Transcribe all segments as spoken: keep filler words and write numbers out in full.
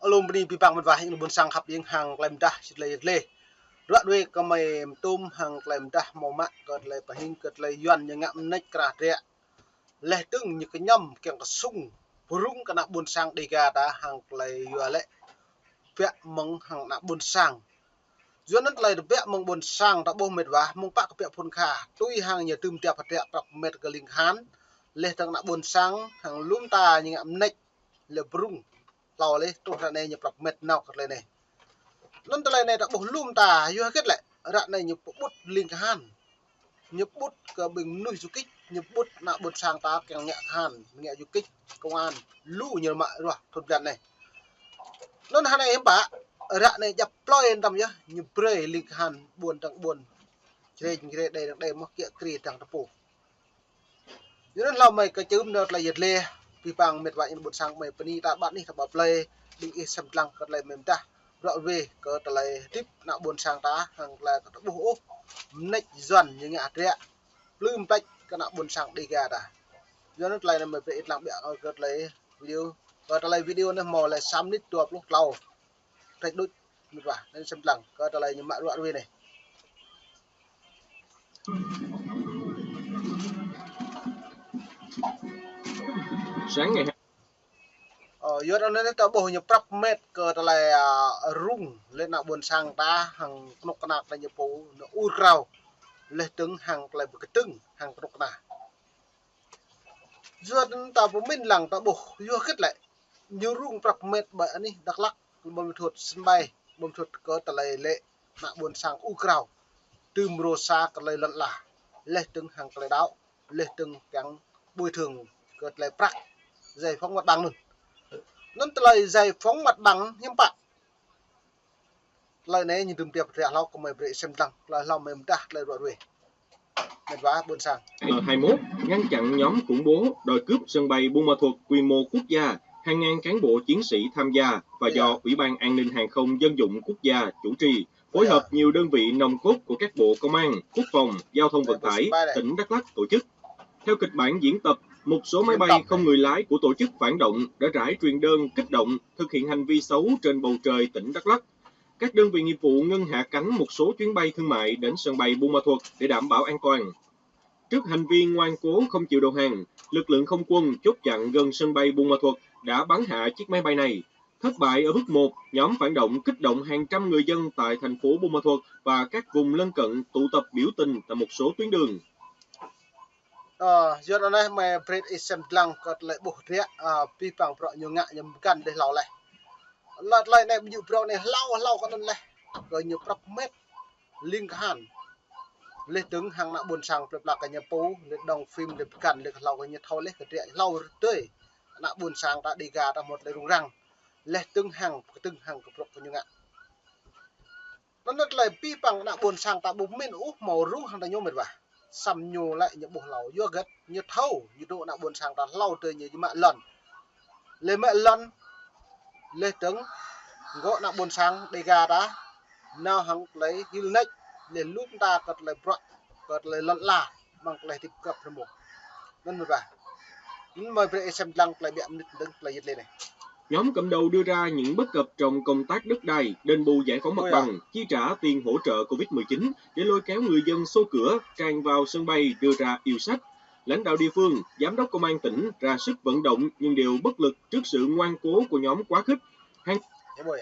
Alum bơni abih bang met wa, ƀing ƀôn sang khăp ƀing hăng tơlơi mơdah, sĭt tơlơi yet lĕ. Ruă ruê kơ mơi mơtŭm hăng tơlơi mơdah hmâo mă kơ tơlơi pơhing kơ tơlơi Yuan ñu ngă mơneč krah drĕ. Laih dơ̆ng ñu kơñăm kiăng kơ sung brŭng kơ ană ƀôn sang Dega ta hăng tơlơi yua lĕ tơbiă mơ̆ng hăng ană ƀôn sang. Yua anŭn tơlơi tơbiă mơ̆ng ƀôn sang ta ƀuh met wa, mơ̆ng pă kơ tơbiă phŭn kha, tui hăng ñu tŭm tiap hơdră prăp met kơ ling kahan, laih dơ̆ng ană ƀôn sang hăng lŏm ta ñu ngă mơneč lĕ brŭng. Hlâo laih truh ră anai ñu prăp met nao kơ tơlơi anai. Anŭn tơlơi anai ta ƀuh lŏm ta, yua hơget lĕ, ră anai ñu pơƀut ling kahan. Ñu ƀut kơ ƀing mơnuih du kích, ñu ƀut ană ƀôn sang ta kiăng ngă kahan, ngă du kích, công an, lu ñu mă ruah thŭn blan anai. Anŭn hơnai hiư̆m pă, ră anai djăp plơi tăm yơh, ñu brơi ling kahan ƀuôn dăng ƀuôn, črê dăng črê, đê dăng đê, mơ̆ kiă kriê dăng tơpŭ. Yua anŭn hlâo mơi kơčưm nao tơlơi yet lĕ, abih bang met wa ƀing ƀôn sang mơi bơni ta ƀă anih ta ƀă plơi, ƀing ih sem lăng kơ tơlơi mơdah, ruă ruê kơ tơlơi hơdip ană ƀôn sang ta, hăng tơlơi kơ ta ƀuh ôh mơneč Yuan ñu ngă drĕ, plư mơplĕč kơ ană ƀôn sang Dega ta. Yua anŭn tơlơi anai mơi brơi ih lăng ƀiă kơ tơlơi video, kơ tơlơi video anai hmâo lĕ sa minit dua pluh klâo. Trĕč đôč, met wa, anŭn sem lăng kơ tơlơi ñu mă ruă ruê anai. Sáng ngày Ơ, yua anŭn ta ƀuh ñu prăp met kơ tơlơi, a, rŭng lĕ ană ƀôn sang ta hăng kơnuk kơna ta ñu pô, ñu ur krao. Laih dơ̆ng hăng tơlơi pơkơdơ̆ng hăng kơnuk kơna. Yua anŭn ta pơmĭn lăng ta ƀuh, yua hơget lĕ, ñu rŭng prăp met ƀơi anih Dak Lak, Buôn Ma Thuột sân bay, Buôn Ma Thuột kơ tơlơi lĕ ană ƀôn sang ur krao. Tơm rô sa kơ tơlơi lŏn ala. Laih dơ̆ng hăng tơlơi đaŏ, laih dơ̆ng kiăng bồi thường kơ tơlơi prăk giải phóng mặt bằng anŭn. Anŭn tơlơi giải phóng mặt bằng hiư̆m pă. Tơlơi anai ñu tŭm tiap hơdră hlâo kơ mơi brơi sem lăng, tơlơi hlâo mơi mơdah tơlơi ruă ruê. Met wa ƀôn sang. Hai mốt, ngăn chặn nhóm khủng bố đòi cướp sân bay Buôn Ma Thuột quy mô quốc gia, hàng ngàn cán bộ chiến sĩ tham gia và do Ủy ban An ninh Hàng không Dân dụng Quốc gia chủ trì, phối hợp nhiều đơn vị nòng cốt của các bộ công an, quốc phòng, giao thông vận tải, tỉnh Đắk Lắk tổ chức. Theo kịch bản diễn tập, một số máy bay không người lái của tổ chức phản động đã rải truyền đơn kích động thực hiện hành vi xấu trên bầu trời tỉnh Đắk Lắk. Các đơn vị nghiệp vụ ngưng hạ cánh một số chuyến bay thương mại đến sân bay Buôn Ma Thuột để đảm bảo an toàn. Trước hành vi ngoan cố không chịu đầu hàng, lực lượng không quân chốt chặn gần sân bay Buôn Ma Thuột đã bắn hạ chiếc máy bay này. Thất bại ở bước một, nhóm phản động kích động hàng trăm người dân tại thành phố Buôn Ma Thuột và các vùng lân cận tụ tập biểu tình tại một số tuyến đường. Ơ, yua anŭn anai mơi brơi ih sem lăng kơ tơlơi ƀuh drĕ, ơ, abih bang bruă ñu ngă ñu pơgăn đih hlâo laih. Lĕ tơlơi anai ƀu djơ̆ bruă anai hlâo hlâo kơ anŭn laih. Kơ ñu prăp met ling kahan. Laih dơ̆ng hăng ană ƀôn sang plơi pla kơ ñu pô, lĕ đóng phim, lĕ pơgăn, lĕ hlâo kơ ñu thâo laih kơ drĕ hlâo rơdơi. Ană ƀôn sang ta Dega ta hmâo tơlơi rŭng răng. Laih dơ̆ng hăng, kơdơ̆ng hăng kơ bruă kơ ñu ngă. Anŭn tơlơi abih bang ană ƀôn sang ta ƀu pơmĭn ôh hmâo rŭng hăng ta ñu met wa. Samơ̆ ñu lĕ ñu ƀuh hlâo, yua hơget, ñu thâo, ñu dŏ ană ƀôn sang ta hlâo tơ ñu mă lŏn. Lĕ mă lŏn, laih dơ̆ng, gŏ ană ƀôn sang Dega ta, nao hăng tơlơi hil nač, lĕ lŭm ta kơ tơlơi bruă, kơ tơlơi lŏn ala, mơ̆ng tơlơi hơdip kăp rơmô. Anŭn met wa. Anŭn mơi brơi ih sem lăng tơlơi ƀiă mơnit dơ̆ng tơlơi yet lĕ anai. Nhóm cầm đầu đưa ra những bất cập trong công tác đất đai, đền bù giải phóng mặt bằng, chi trả tiền hỗ trợ covid mười chín để lôi kéo người dân xô cửa tràn vào sân bay đưa ra yêu sách. Lãnh đạo địa phương, giám đốc công an tỉnh ra sức vận động nhưng đều bất lực trước sự ngoan cố của nhóm quá khích. Hàng Yua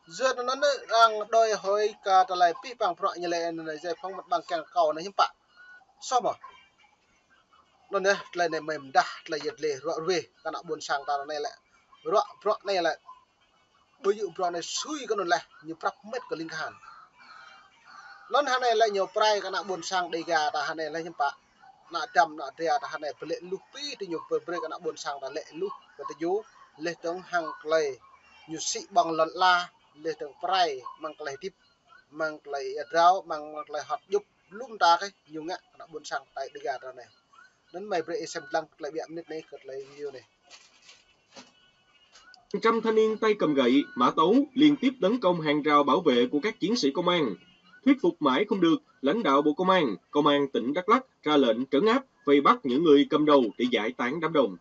anŭn anai arăng đòi hỏi kơ tơlơi abih bang bruă ñu lĕ anai giải phóng mặt bằng kiăng kơ anai hiư̆m pă. Soh mơ̆. Anŭn yơh, tơlơi anai mơi mơdah, tơlơi yet lĕ ruă ruê, kơ ană ƀôn sang ta anai lĕ. Ruă, bruă anai lĕ. Ƀu djơ̆ bruă anai sui kơ anŭn laih, ñu prăp met kơ ling kahan. Anŭn hơnai lĕ ñu pơrai kơ ană ƀôn sang Dega ta hơnai lĕ hiư̆m pă. Ană dăm, ană dra ta hơnai pơlĕ luh pi tơ ñu pơbrơi kơ ană ƀôn sang ta lĕ luh kơ tơ ñu, laih dơ̆ng hăng tơlơi ñu sĭ ƀơ̆ng lŏn ala, laih dơ̆ng pơrai mơ̆ng tơlơi hơdip, mơ̆ng tơlơi ia drao, mơ̆ng, mơ̆ng tơlơi hŏt djŏp, lŭm ta kơ ñu ngă kơ ană ƀôn sang ta Dega ta anai. Anŭn mơi brơi ih sem lăng tơlơi ƀiă mơnit anai kơ tơlơi video anai. Hàng trăm thanh niên tay cầm gậy, mã tấu liên tiếp tấn công hàng rào bảo vệ của các chiến sĩ công an. Thuyết phục mãi không được, lãnh đạo Bộ Công an, Công an tỉnh Đắk Lắk ra lệnh trấn áp, vây bắt những người cầm đầu để giải tán đám đông.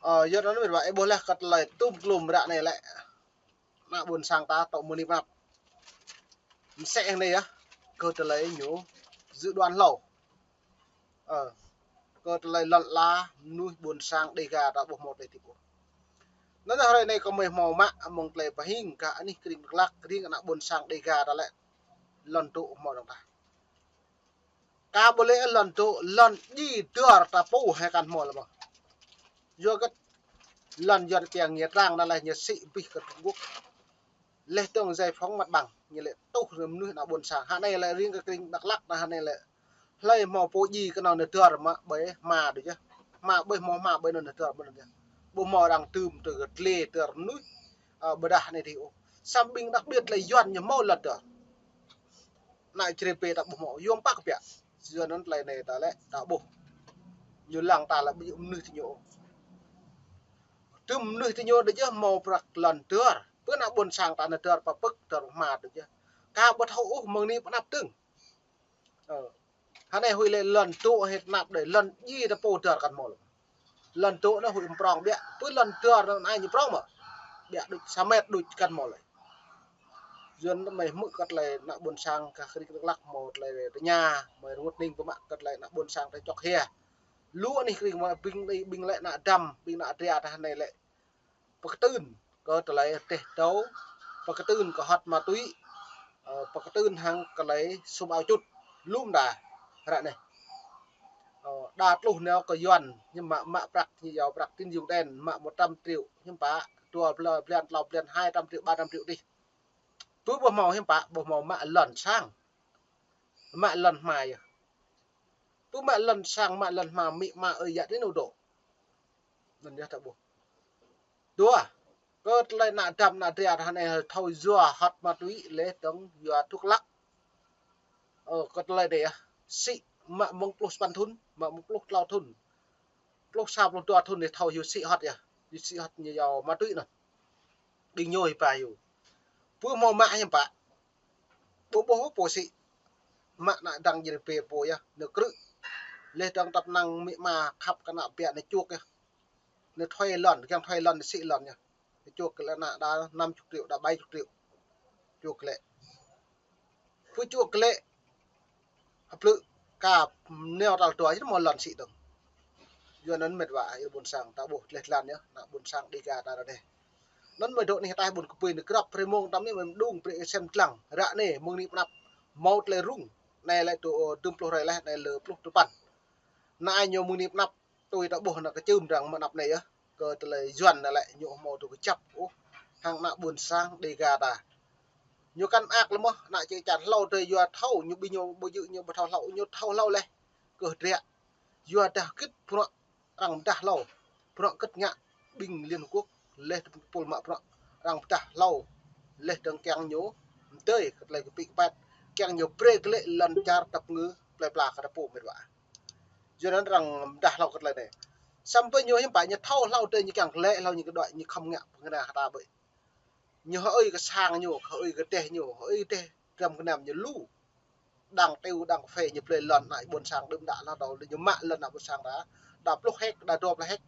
Ơ, yua anŭn mĕt wa, ih ƀuh laih kơ tơlơi tŭm klum ră anai lĕ ană ƀôn sang ta tŏ mơni pơnăp. Msĕ anai yơh, kơ tơlơi ñu dự đoán hlâo. Ơ, kơ tơlơi lŏn ala mơnuih ƀôn sang Dêga ta ƀuh hmâo tơlơi tip ôh. Anŭn hrơi anai kâo mơi hmâo mă mơ̆ng tơlơi pơhing kơ anih kring Dak Lak, kring ană ƀôn sang Dêga ta lĕ lŏn dŏ hmâo dơ̆ng tah. Kâo ƀu lĕ lŏn dŏ, lŏn djai dơr ta pô hĕ kăn hmâo lĕ mơ̆. Yua kơ lŏn Yuan kiăng ñu trang anŭn lĕ ñu sĭ abih kơ Trung Quốc. Laih dơ̆ng giải phóng mặt bằng, ñu lĕ tuh mơnuih ană ƀôn sang. Hă anai lĕ riêng kơ kring Dak Lak anai, hă anai lĕ hlơi hmâo pô djai kơ anŭn nao dơr mă ƀơi hma đôč yơh. Hma ƀơi hmâo hma ƀơi anŭn nao dơr ƀơi anŭn yơh. Ƀu hmâo arăng tŭm tơ kơ tlê dơr mơnuih, ơ, ƀôdah anai dih ôh. Samơ̆ ƀing đặc biệt lĕ Yuan ñu hmâo lŏn dơr. Ană Jrai pê ta ƀuh hmâo, yua mơ̆ pă kơ biă. Yua anŭn tơlơi anai ta lĕ ta ƀuh. Ñu lăng ta lĕ ƀu djơ̆ mơnuih ti ñu ôh. Tŭm mơnuih ti ñu đôč yơh hmâo prăk lŏn dơr. Pơ ană ƀôn sang ta nao dơr pơ pơ̆k dơr hma đôč yơh. Kâo ƀu thâo ôh mơ̆ng anai pơnăp dơ̆ng. Ơ. Hă anai huĭ lĕ lŏn dŏ hĕ tơnap đơi, lŏn djai ta pô dơr kăn hmâo lĕ. Lŏn dŏ anŭn huĭ mơ̆ prŏng biă, pơ lŏn dơr anŭn ai ñu prŏng mơ̆. Biă đôč sa met đôč kăn hmâo lĕ. Yua anŭn mơi hmư̆ kơ tơlơi ană ƀôn sang kơ kring Dak Lak hmâo tơlơi tơña, mơi rơngot hning pơmă kơ tơlơi ană ƀôn sang ta čŏk hia. Lu anih kring mơi ƀing đơi, ƀing lĕ ană Dăm, ƀing ană Adria ta hă anai lĕ pơkơtưn kơ tơlơi rơdêh dâo, pơkơtưn kơ hŏt ma túy, ơ, pơkơtưn hăng tơlơi sum ao čut, lŏm đa ră anai. Ơ, đa tluh nao kơ Yuan, ñu mă, mă prăk, ñu iâu prăk tín dụng đen, mă một trăm triệu, hiư̆m pă, dua blan, blan, tlâo blan, hai trăm triệu, ba trăm triệu dih. Pơ ƀu hmâo hiư̆m pă, ƀu hmâo mă lŏn sang, mă lŏn hma yơh. Pơ mă lŏn sang, mă lŏn hma, amĭ ama ơi yă anai nao dŏ. Anŭn yơh ta ƀuh. Dua, kơ tơlơi ană Dăm ană Adria ta hă anai thâo yua hŏt ma túy laih dơ̆ng yua thuốc lắc. Ơ, kơ tơlơi anai yơh, sĭ mă mơ̆ng pluh sapăn thŭn, mă mơ̆ng pluh klâo thŭn. Pluh sa pluh dua thŭn anai thâo yua sĭ hŏt yơh. Yua sĭ hŏt ñu iâu ma túy anŭn. Ƀing ñu hĭ ba yua. Pơ hmâo mă hiư̆m pă. Ƀu ƀuh pô sĭ. Mă ană dăng Jrai pê pô yơh, ñu krư̆. Laih dơ̆ng tăp năng amĭ ama khăp kơ ană biă ñu čuh yơh. Ñu thuê lŏn, kiăng thuê lŏn, ñu sĭ lŏn yơh. Ñu čuh glaĭ ană đa năm chục triệu, đa bảy chục triệu. Čuh glaĭ. Pơ čuh glaĭ, hơplư̆ ka nao tal dua, či hmâo lŏn sĭ dơ̆ng. Yua anŭn mĕt wa, ih ƀôn sang, ta ƀuh tơlơi tlan yơh, ană ƀôn sang Dêga ta ră anai. Anŭn mơi dŏ anih ataih ƀôn kơpui anai grăp, prê mông tăm anai mơi mơđung, prê sem tlang, ră anai, mơ̆ng anai pơnăp, hmâo tơlơi rŭng, anai lĕ tơ, ơ, dŭm pluh hrơi laih, anai lơ pluh duapăn. Anai ñu mơ̆ng anai pơnăp, tui ta ƀuh ană kơčưm arăng mơnăp anai yơh. Kơ tơlơi Yuan anai lĕ ñu hmâo tŭ kơjăp ôh hăng ană ƀôn sang Dêga ta. Ñu kăn mơak lĕ mơ̆, ană čư̆ čan hlâo tơlơi yua thâo, ñu ƀing ñu ƀu djơ̆ ñu ƀu thâo hlâo, ñu thâo hlâo laih. Kơ hơdră. Yua dah gĭt bruă arăng pơdah hlâo, bruă gĭt ngă ƀing Liên Hợp Quốc, laih tơpul mă bruă arăng pơdah hlâo, laih dơ̆ng kiăng ñu mơdơi kơ tơlơi kơpĭ kơpet, kiăng ñu brơi glaĭ lŏn čar tăp ngư plơi pla kơ ta pô mĕt wa. Yua anŭn arăng pơdah hlâo kơ tơlơi anai. Samơ̆ ñu hiư̆m pă ñu thâo hlâo tơlơi ñu kiăng glaĭ hlâo ñu kơ đuaĭ ñu khŏm ngă pơngơna hơta ƀơi. Ñu hơơi kơ sang ñu, hơơi kơ rơdêh ñu, hơơi rơdêh dram gơnam ñu lu. Đang tiu, đang kơphê ñu blơi lŏn ană ƀôn sang đưm đă lah dâo, ñu mă lŏn ană ƀôn sang đa, đa pluh héc, đa dua pluh héc.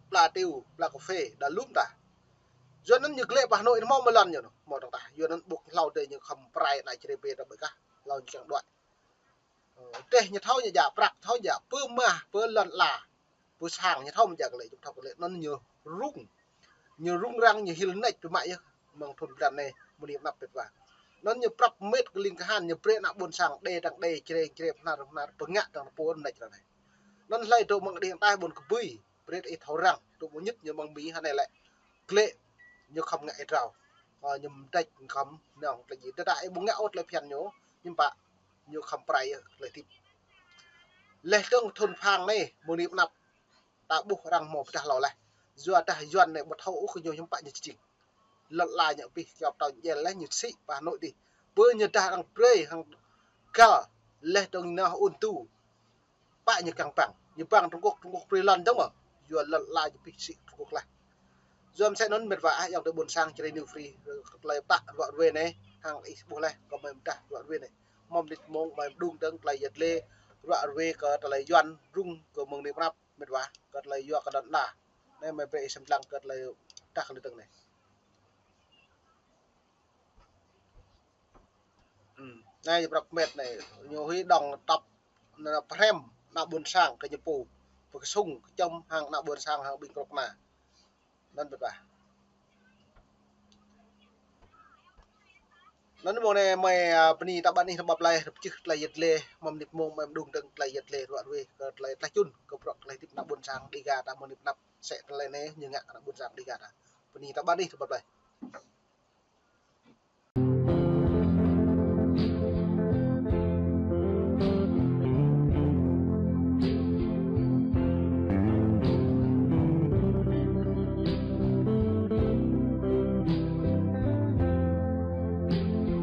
Pla tiu, pla kơphê, đa lŏm ta. Yua anŭn ñu glaĭ pơ Hà Nội hmâo mă lŏn ñu, hmâo dơ̆ng tah. Yua anŭn ƀuh hlâo tơlơi ñu khŏm pơrai ană Jrai pê ta ƀơi kah, hlâo ñu kiăng đuaĭ. Ơ, tơdeh ñu thâo ñu djă prăk, thâo djă pơmah, pơ lŏn ala, pơ sang ñu thâo mơ̆ djă kơ lĕ, ƀu thâo kơ lĕ, anŭn ñu rŭng. Ñu rŭng răng, ñu hil nač pơmă yơh, mơ̆ng thŭn blan anai, mơ̆ng anai pơnăp mĕt wa. Anŭn ñu prăp mĕt kơ ling kơ han, ñu brơi ană ƀôn sang, đe dăng đe, Jrai dăng Jrai, Bahnar dăng Bahnar, pơngă dăng pô nač ră anai. Anŭn hlơi dŏ mơ̆ng đing ataih ƀôn kơpui, brơi ih thâo răng, dŏ mơñit ñu mơ̆ng Mi hă anai lĕ. Glaĭ, ñu khŏm ngă ih drao. Ơ, ñu mơdrĕč khŏm nong tơlơi djai. Tơdah ih ƀu ngă ôh tơlơi phiăn ñu, hiư̆m pă, ñu khŏm pơrai yơh tơlơi tip. Laih dơ̆ng thŭn phang anai, mơ̆ng anai pơnăp, ta ƀuh arăng hmâo pơdah hlâo laih. Yua dah Yuan anai ƀu thâo ôh kơ ñu hiư̆m pă ñu či jing. Lŏn ala ñu abih kiăo pơtao ñu djel laih ñu sĭ pơ Hà Nội dih. Pơ ñu dah arăng brơi hăng găl laih dơ̆ng nao ôn tu. Pă ñu kiăng păng. Ñu păng Trung Quốc, Trung Quốc brơi lŏn dơ̆ng mơ̆. Yua lŏn ala ñu abih sĭ Trung Quốc laih. Yua mơ̆ sĕ anŭn mĕt wa ah, ayŏng adơi ƀôn sang Jrai New Free, tơlơi pă ruă ruê anai, hăng ih ƀuh laih, kơ mơi pơdah ruă ruê anai. Mơ̆ng mơnit mông mơi mơđung dơ̆ng tơlơi yăt lê, ruă ruê kơ tơlơi Yuan rŭng kơ mơ̆ng anai pơnăp. mĕt wa, kơ tơlơi yua kơ đon đa. Anai mơi brơi sem lăng kơ tơlơi tah kơ lĕ tơng anai. Anai yơh prăk mĕt anai, ñu hui đong tăp, ană pơhrăm, ană ƀôn sang kơ ñu pô. Pơkơsŭng, kơčŏm hăng ană ƀôn sang hăng ƀing krŏk na. Anŭn mĕt wa. Anŭn mơ̆ng anai mơi, a, bơni ta ƀăn ih tơƀăp laih, rơp čih tơlơi yăt lĕ, mơ̆ng mơnit mông mơi mơđung dơ̆ng tơlơi yăt lĕ ruă ruê, kơ tơlơi tlaih čun, kơ prăk tơlơi tip ană ƀôn sang Dega ta mơ̆ng mơnit pơnăp, sĕ tơlơi anai, ñu ngă ană ƀôn sang Dega ta. Bơni ta ƀăn ih tơƀăp laih.